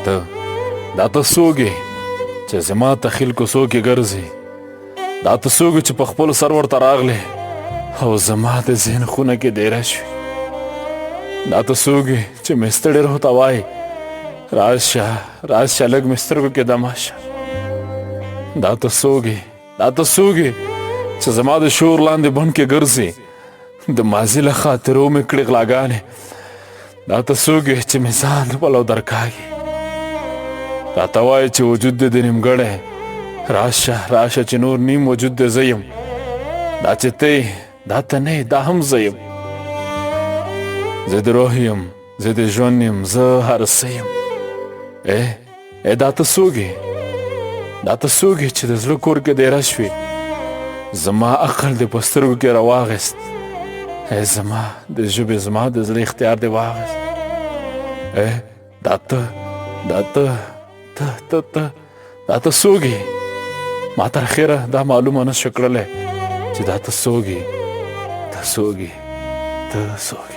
ته دا ته څوک یې چې زما تخیل کوڅو کې ګرځي؟ دا ته څوک چې په خپل سر ورته راغلې او زما د ذهن خونه کې دېره شوې؟ دا ته څوک چې مې ستړې روح ته وایي راشه راشه لږ مې سترګو کې دمه شه؟ دا ته څوک دا ته څوک چې زما د شور لاندې بڼ کې ګرځي، د ماضي له خاطرو مې کړې غلاګانې؟ دا ته څوک یې چې مې ځان پلو درکاږي، راته وایي چې وجود دې د نیمګړی، راشه راشه چې نور نیم وجود دې زه یم. دا چې ته دا ته نه دا هم زه یم. زه د روح یم، زه د ژوند یم، زه هر څه یم. ای ای دا ته څوک یې؟ دا ته څوک یې چې د زړه کور کې دېره شوې، زما عقل دې په سترګو کې راواخیست، ای زما د ژبې زما د زړه اختیار دې واخیست. ای دا ته دا ته ته ته ته دا ته څوک یې؟ ما تر اخره دا معلومه نه شو کړلی چې دا ته څوک یې، ته څوک یې، ته څوک یې.